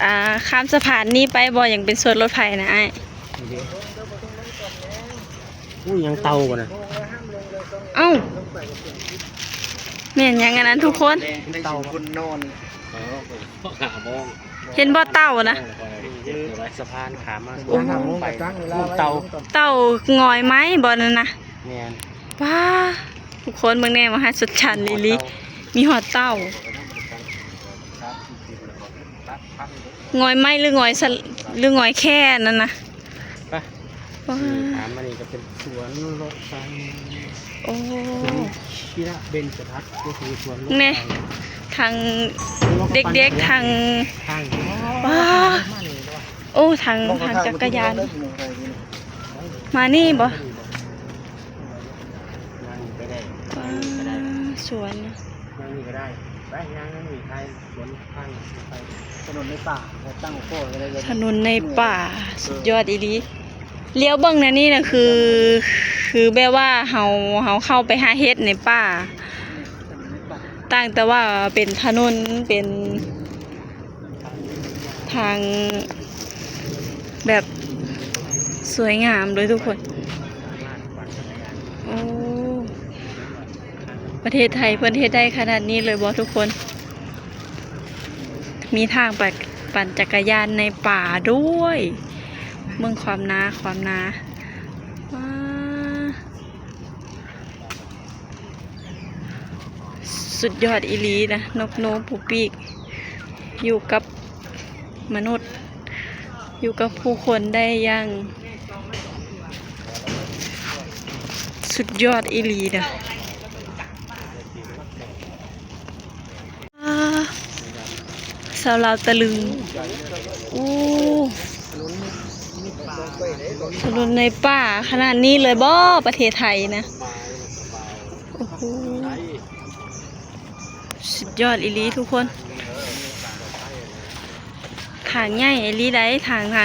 ອ່າ ຂ້າມສະພານນີ້ໄປບໍ່? ຍັງເປັນສວນລົດໄຟນະອ້າຍ. ນີ້ເດ້ ໂອ້ຍ ຍັງເຕົ່າບໍ່ນະ? ເອົ້າ ແມ່ນຫຍັງອັນນັ້ນທຸກຄົນ? ເຕົ່າ ເຫັນບໍ່ເຕົ່ານະ? ສະພານຂ້າມມາ ໂອ້ ເຕົ່າ ເຕົ່າງອຍໄມ້ບໍ່ນັ້ນນະ? ແມ່ນ. ວ້າ ທຸກຄົນເບິ່ງແດ່ ມະຫາສັດຈັນອີ່ຫຼີ ມີຮອດເຕົ່າ. ງອຍໄມ້ ຫຼື ງອຍສະ ຫຼື ງອຍແຄ່ນັ້ນນະ? ໄປ ວ້າ ຂ້າມມານີ້ກໍເປັນສວນລົດໄຟ. ໂອ້ ສວນທິລະເບັນຈະພັດ ກໍຄືສວນລົດໄຟ ທັງເດັກໆ ທັງ ວ້າ ໂອ້ ທັງ ທັງຈັກກະຍານ ມານີ້ບໍ່? ຍ່າງນີ້ກໍໄດ້ ອ່າ ສວນ ຍ່າງນີ້ກໍໄດ້ ໄປ ຍ່າງນີ້ໄປ ສວນທາງໄປ ຖະໜົນໃນປ່າ ຕັ້ງໂຄກໄດ້ເລີຍ ຖະໜົນໃນປ່າ ເອີ ສຸດຍອດອີ່ຫຼີ. ລ້ຽວເບິ່ງແນວນີ້ນະ ຄື ຄືແບບວ່າເຮົາ ເຮົາເຂົ້າໄປຫາເຫັດໃນປ່າ ຕ່າງແຕ່ວ່າເປັນຖະໜົນ ເປັນ ທາງແບບສວຍງາມເລີຍທຸກຄົນ. ໂອ້ ປະເທດໄທເພິ່ນເຮັດໄດ້ຂະໜາດນີ້ເລີຍບໍ່ທຸກຄົນ? ມີທາງໄປປັ່ນຈັກກະຍານໃນປ່າດ້ວຍ. ເບິ່ງຄວາມໜາ ຄວາມໜາ ວ້າ. ສຸດຍອດອີ່ຫຼີນະ ນົກໂນຜູ້ປີກ ຢູ່ກັບມະນຸດ ຢູ່ກັບຜູ້ຄົນໄດ້ຢ່າງສຸດຍອດອີ່ຫຼີນະ. ອ້າ ຊາວລາວຕະລຶງ. ໂອ້ ຖະໜົນໃນປ່າຂະໜາດນີ້ເລີຍບໍ່ ປະເທດໄທນະ? ໂອ້ໂຫ ສຸດຍອດອີ່ຫຼີທຸກຄົນ. ທາງໃຫຍ່ອີ່ຫຼີໃດ໋ ທາງນະ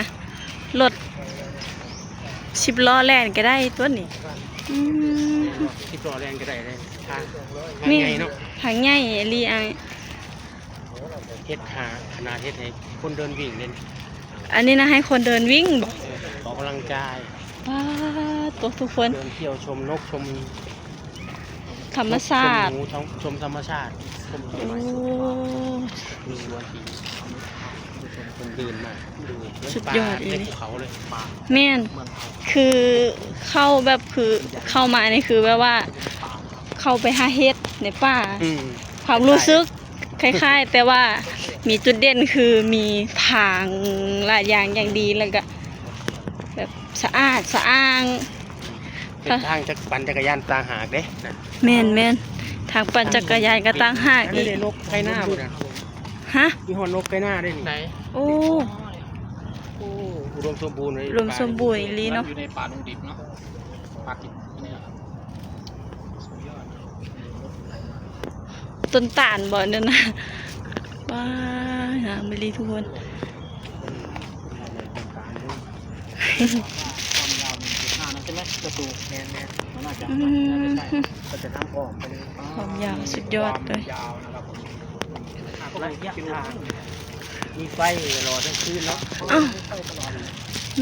ລົດສິບລໍ້ແລ່ນກໍໄດ້ຕົວນີ້. ອືມ ສິບລໍ້ແລ່ນກໍໄດ້ເລີຍ ທາງ ທາງໃຫຍ່ເນາະ ທາງໃຫຍ່ອີ່ຫຼີອ້າຍ. ເຮັດຫາ ຂະໜາດເຮັດໃຫ້ຄົນເດີນວິ່ງເດ້. ອັນນີ້ນະ ໃຫ້ຄົນເດີນວິ່ງບໍ່? ເອີ ອອກກຳລັງກາຍ. ວ້າ ໂຕ ທຸກຄົນ ເດີນທ່ຽວຊົມນົກ ຊົມ ທຳມະຊາດ ຊົມໝູ ຊົມ ຊົມທຳມະຊາດ ຊົມຕົ້ນໄມ້. ໂອ້ ມີສວນທີ່ຄົນເດີນມາ ສຸດຍອດອີ່ຫຼີ ເຂົາເລີຍ. ແມ່ນ ຄືເຂົ້າແບບ ຄືເຂົ້າມານີ້ ຄືແບບວ່າເຂົ້າໄປຫາເຫັດໃນປ່າ. ອືມ ຄວາມຮູ້ສຶກ ຄ້າຍໆ ແຕ່ວ່າມີຈຸດເດັ່ນຄືມີທາງລາດຢາງຢ່າງດີ ແລ້ວກະແບບສະອາດສະອ້າງ. ເປັນທາງຈັກ ປັ່ນຈັກກະຍານຕ່າງຫາກເດ້ນະ. ແມ່ນໆ ທາງປັ່ນຈັກກະຍານກໍຕ່າງຫາກອີກ. ນີ້ເດ້ນົກໄຄນາພຸ້ນນະ. ຮະ? ມີຮອດນົກໄຄນາເດ້ນີ້. ໂອ້ ໂອ້ ອຸດົມສົມບູນເລີຍ ອຸດົມສົມບູນອີ່ຫຼີເນາະ. ຢູ່ໃນປ່າດົງດິບເນາະ ປ່າດິບນີ້. ຕົ້ນຕານບໍ່ນັ້ນນະ? ວ້າ ງາມອີ່ຫຼີທຸກຄົນ. ຄວາມຍາວໜຶ່ງຈຸດຫ້ານະ ໃຊ່ໄໝ? ກະຕູ ແມ່ນໆ ມັນໜ້າຈະ ອືມ ໜ້າຈະໃຊ່ ກໍຈະທາງອ້ອມໄປເລີຍ. ຄວາມຍາວສຸດຍອດເລີຍ ຄວາມຍາວນະຄັບ. ລະຍະທາງ ມີໄຟຫຼໍ່ທັງຄືນເນາະ. ອ້າວ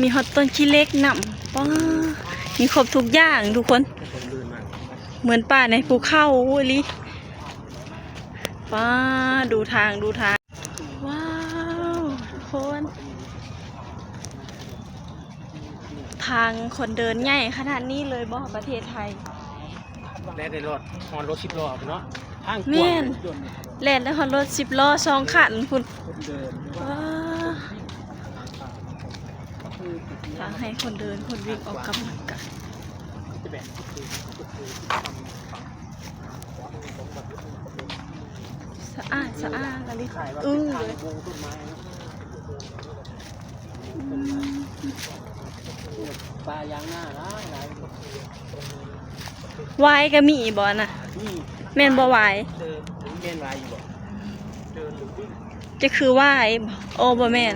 ມີຮອດຕົ້ນຂີ້ເຫຼັກນຳ. ປ້າ ມີຄົບທຸກຢ່າງທຸກຄົນ ເໝືອນປ່າໃນພູເຂົາອີ່ຫຼີ. ປ້າ ດູທາງ ດູທາງ. ວ້າວ ທຸກຄົນ ທາງຄົນເດີນໃຫຍ່ຂະໜາດນີ້ເລີຍບໍ່ ປະເທດໄທ? ແລ່ນໄດ້ຮອດ ຮອດລົດສິບລໍ້ພຸ້ນເນາະ ທາງກວ້າງ. ແມ່ນ ແລ່ນໄດ້ຮອດລົດສິບລໍ້ສອງຄັນພຸ້ນ. ວ້າ ທາງໃຫ້ຄົນເດີນ ຄົນວິ່ງອອກກຳລັງກາຍ. ສະອາດສະອ້າງອີ່ຫຼີ ອຶ້ງເລີຍ. ອືມ ປ່າຢາງນາຫຼາຍໆ. ຫວາຍກໍມີບໍ່ນະ? ອືມ ແມ່ນບໍ່ຫວາຍ? ເອີ ແມ່ນຫວາຍຢູ່ບໍ່? ຈະຄືຫວາຍບໍ່? ໂອ້ ບໍ່ແມ່ນ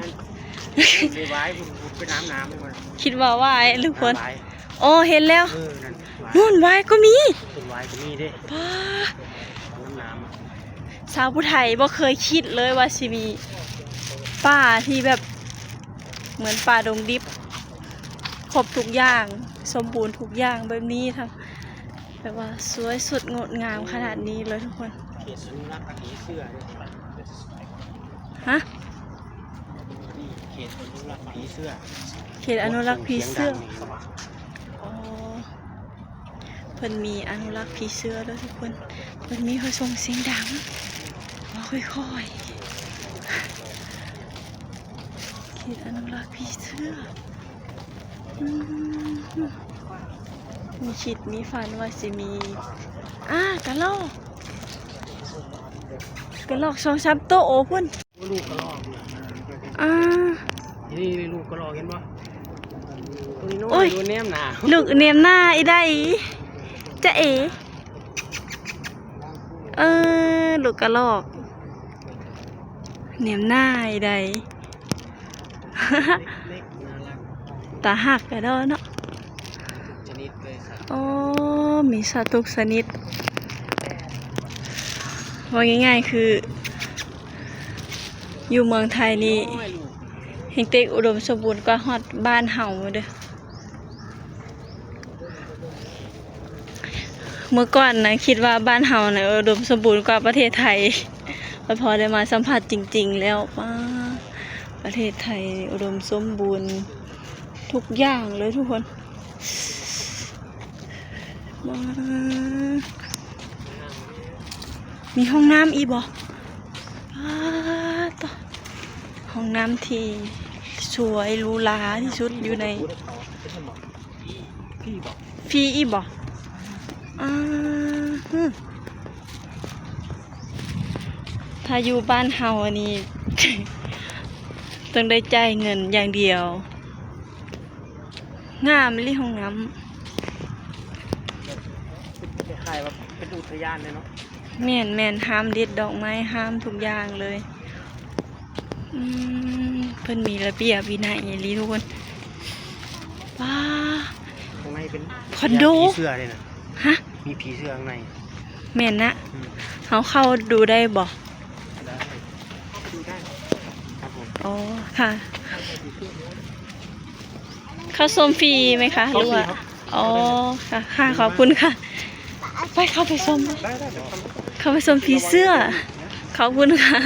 ຫວາຍ ໄປນ້ຳນ້ຳ. ຄິດວ່າຫວາຍທຸກຄົນ. ໂອ້ ເຫັນແລ້ວ. ເອີ ນັ້ນ ຫວາຍ ຫວາຍກໍມີ ຕົ້ນຫວາຍກໍມີເດ້. ປ້າ ນ້ຳນ້ຳ ຊາວຜູ້ໄທບໍ່ເຄີຍຄິດເລີຍວ່າຊິມີ ປ່າທີ່ແບບເໝືອນປ່າດົງດິບ ຄົບທຸກຢ່າງ ສົມບູນທຸກຢ່າງແບບນີ້ ທັງ ແບບວ່າສວຍສົດງົດງາມຂະໜາດນີ້ເລີຍທຸກຄົນ. ເຂດອະນຸລັກຜີເສືອເດ້. ຮະ? ເຂດອະນຸລັກຜີເສືອ. ເຂດອະນຸລັກຜີເສືອ. ອໍ ເພິ່ນມີອະນຸລັກຜີເສືອເດີທຸກຄົນ. ເພິ່ນມີ ເພິ່ນສົ່ງສຽງດັງ ເວົ້າຄ່ອຍໆ. ເຂດອະນຸລັກຜີເສືອ. ອືມ ມີຄິດມີຝັນວ່າຊິມີ ອາ ກະລອກ ກະລອກສອງສາມໂຕພຸ້ນ. ລູກກະລອກ. ອາ ນີ້ ນີ້ ລູກກະລອກ ເຫັນບໍ່? ໂອ້ຍ ລູກແນມໜ້າ ລູກແນມໜ້າອີໃດ. ຈະເອ ເອີ ລູກກະລອກ ແນມໜ້າອີໃດ. ຕາຮັກກະດອເນາະ. ໂອ້ ມີສັດທຸກຊະນິດ. ເວົ້າງ່າຍໆ ຄື ຢູ່ເມືອງໄທນີ້ ແຮງເຕັກອຸດົມສົມບູນກວ່າຮອດບ້ານເຮົາເດີ. ເມື່ອກ່ອນນະ ຄິດວ່າບ້ານເຮົານະອຸດົມສົມບູນກວ່າປະເທດໄທ, ແຕ່ພໍໄດ້ມາສຳຜັດຈິງໆແລ້ວ ປ້າ ປະເທດໄທອຸດົມສົມບູນທຸກຢ່າງເລີຍທຸກຄົນ. ວ້າ ມີຫ້ອງນ້ຳອີກບໍ່? ປາດໂທ້ ຫ້ອງນ້ຳທີ່ສວຍຫຼູຫຼາທີ່ສຸດຢູ່ໃນ ຟຣີບໍ່? ຟຣີອີກບໍ່? ອາ ຫື ຖ້າຢູ່ບ້ານເຮົາອັນນີ້ ຕ້ອງໄດ້ຈ່າຍເງິນຢ່າງດຽວ. ງາມອີ່ຫຼີຫ້ອງນ້ຳ ແບບ ຄ້າຍໆວ່າເປັນອຸທະຍານເລີຍເນາະ. ແມ່ນໆ ຫ້າມເດັດດອກໄມ້ ຫ້າມທຸກຢ່າງເລີຍ. ອືມ ເພິ່ນມີລະບຽບວິໄນອີ່ຫຼີທຸກຄົນ. ວ້າ ຂ້າງໃນເປັນ ຄອນໂດ ຜີເສືອເດ້ນະ. ຮະ? ມີຜີເສືອຂ້າງໃນ. ແມ່ນນະ. ອືມ ເຮົາເຂົ້າດູໄດ້ບໍ່? ໄດ້ ເຂົ້າໄປດູໄດ້ຄັບຜົມ. ອໍ ຄ່ະ. ເຂົ້າຊົມຟຣີໄໝຄະ ຫຼືວ່າ? ອໍ ຄ່ະ ຄ່ະ ຂອບຄຸນຄ່ະ. ໄປ ເຂົ້າໄປຊົມ ໄດ້ໆ ເຂົ້າໄປຊົມຜີເສືອ. ຂອບຄຸນຄ່ະ.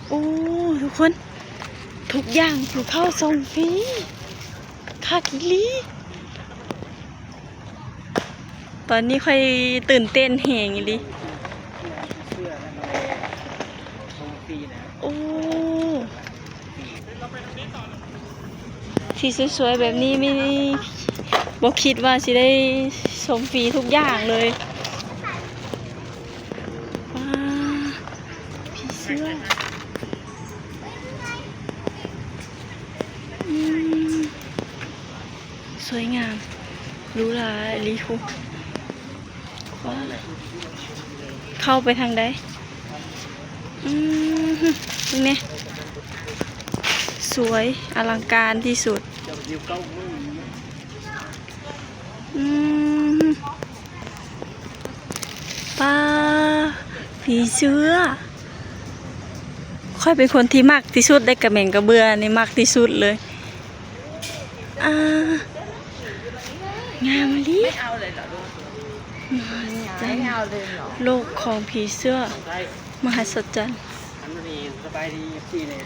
ໂອ້ ທຸກຄົນ ທຸກຢ່າງຄືເຂົ້າຊົມຟຣີ ຄັກອີ່ຫຼີ. ຕອນນີ້ຂ້ອຍຕື່ນເຕັ້ນແຮງອີ່ຫຼີ. ໂອ້ ທີ່ສວຍໆແບບນີ້ມີ ບໍ່ຄິດວ່າຊິໄດ້ຊົມຟຣີທຸກຢ່າງເລີຍ. ວ້າ ຜີເສືອ ອືມ ສວຍງາມ ຫຼູຫຼາອີ່ຫຼີພຸ້ນ. ວ້າ ເຂົ້າໄປທາງໃດ? ອືມ ເບິ່ງແດ່ ສວຍອະລັງການທີ່ສຸດ. ອືມ ປ້າ ຜີເສືອ. ຂ້ອຍເປັນຄົນທີ່ມັກທີ່ສຸດເດ້ ກະແໝງກະເບືອນີ້ມັກທີ່ສຸດເລີຍ. ອ່າ ງາມອີ່ຫຼີ. ມະຫັດສະຈັນ ໂລກຂອງຜີເສືອ ມະຫັດສະຈັນ. ອັນນີ້ສະບາຍດີ ເອັຟຊີ ເດ້.